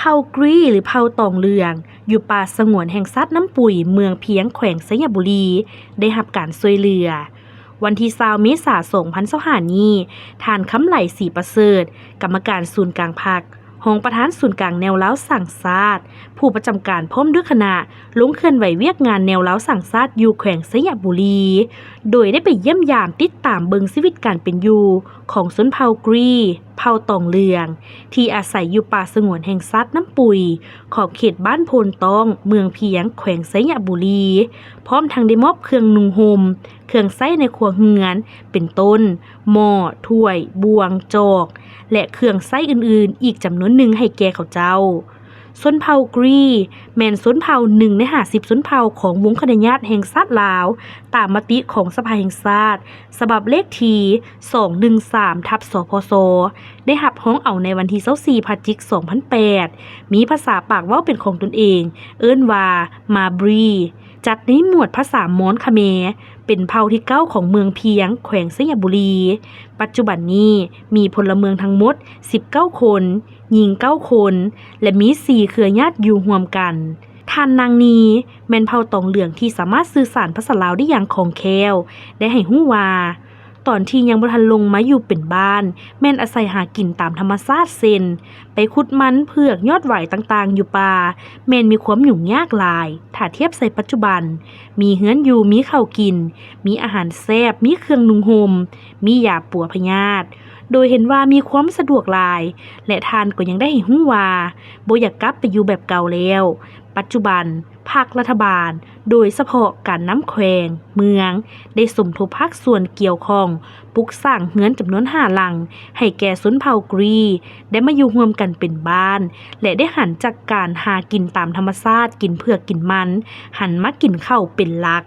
ເຜົ່າກຣີ ຫຼື ເຜົ່າຕອງເຫຼືອງ ຢູ່ປ່າສະຫງວນແຫ່ງຊາດນ້ຳປຸຍ ເມືອງພຽງ ແຂວງໄຊຍະບູລີ ໄດ້ຮັບການຊ່ວຍເຫຼືອ. ວັນທີຊາວ ເມສາ ສອງພັນຊາວຫ້າ ນີ້, ທ່ານ ຄຳໄຫຼ ສີປະເສີດ, ກຳມະການສູນກາງພັກ, ຮອງປະທານສູນກາງແນວລາວສ້າງຊາດ, ຜູ້ປະຈຳການ ພ້ອມດ້ວຍຄະນະ ລົງເຄື່ອນໄຫວວຽກງານແນວລາວສ້າງຊາດຢູ່ແຂວງໄຊຍະບູລີ, ໂດຍໄດ້ໄປຢ້ຽມຢາມຕິດຕາມເບິ່ງຊີວິດການເປັນຢູ່ຂອງຊົນເຜົ່າກຣີ ເຜົ່າຕອງເຫຼືອງ ທີ່ອາໄສຢູ່ປ່າສະຫງວນແຫ່ງຊາດນ້ຳປຸຍ ຂອບເຂດບ້ານໂພນຕ້ອງ ເມືອງພຽງ ແຂວງໄຊຍະບູລີ, ພ້ອມທັງໄດ້ມອບເຄື່ອງນຸ່ງຫົ່ມ, ເຄື່ອງໃຊ້ໃນຄົວເຮືອນ ເປັນຕົ້ນ ໝໍ້, ຖ້ວຍ, ບ່ວງ, ຈອກ ແລະ ເຄື່ອງໃຊ້ອື່ນໆ ອີກຈຳນວນໜຶ່ງໃຫ້ແກ່ເຂົາເຈົ້າ. ຊົນເຜົ່າກຣີ ແມ່ນຊົນເຜົ່າໜຶ່ງໃນຫ້າສິບຊົນເຜົ່າຂອງວົງຄະະຍາດແຫ່ງຊາດລາວ, ຕາມມະຕິຂອງສະພາແຫ່ງຊາດ ສະບັບເລກທີສອງໜຶ່ງສາມ ທັບ ສພສ ໄດ້ຮັບຮອງເອົາໃນວັນທີຊາວສີ່ ພະຈິກ ສອງພັນແປດ, ມີພາສາປາກເວົ້າເປັນຂອງຕົນເອງ ເອີ້ນວ່າ ມາບຣີ ຈັດໃນໝວດພາສາມອນຂະແມ, ເປັນເຜົ່າທີເກົ້າຂອງເມືອງພຽງ ແຂວງໄຊຍະບູລີ. ປັດຈຸບັນນີ້ມີພົນລະເມືອງທັງໝົດສິບເກົ້າຄົນ, ຍິງເກົ້າຄົນ ແລະ ມີສີ່ເຄືອຍາດຢູ່ຮ່ວມກັນ. ທ່ານ ນາງນີ ແມ່ນເຜົ່າຕອງເຫຼືອງທີ່ສາມາດສື່ສານພາສາລາວໄດ້ຢ່າງຄ່ອງແຄ້ວ, ໄດ້ໃຫ້ຮູ້ວ່າ ຕອນທີ່ຍັງບໍ່ທັນລົງມາຢູ່ເປັນບ້ານ ແມ່ນອາໄສຫາກິນຕາມທຳມະຊາດ ເຊັ່ນ ໄປຂຸດມັນ, ເຜືອກ, ຍອດຫວາຍຕ່າງໆຢູ່ປ່າ ແມ່ນມີຄວາມຫຍຸ້ງຍາກຫຼາຍ ຖ້າທຽບໃສ່ປັດຈຸບັນ. ມີເຮືອນຢູ່, ມີເຂົ້າກິນ, ມີອາຫານແຊບ, ມີເຄື່ອງນຸ່ງຫົ່ມ, ມີຢາປົວພະຍາດ, ໂດຍເຫັນວ່າມີຄວາມສະດວກຫຼາຍ ແລະ ທ່ານກໍຍັງໄດ້ໃຫ້ຮູ້ວ່າ ບໍ່ຢາກກັບໄປຢູ່ແບບເກົ່າແລ້ວ. ປັດຈຸບັນ ພາກລັດຖະບານ, ໂດຍສະເພາະການນຳແຂວງ, ເມືອງ ໄດ້ສົມທົບພາກສ່ວນກ່ຽວຂ້ອງ ປຸກສ້າງເຮືອນຈຳນວນຫ້າຫຼັງ ໃຫ້ແກ່ຊົນເຜົ່າກຣີ ໄດ້ມາຢູ່ຮ່ວມກັນເປັນບ້ານ ແລະ ໄດ້ຫັນຈາກການຫາກິນຕາມທຳມະຊາດ, ກິນເຜືອກ, ກິນມັນ, ຫັນມາກິນເຂົ້າເປັນຫຼັກ.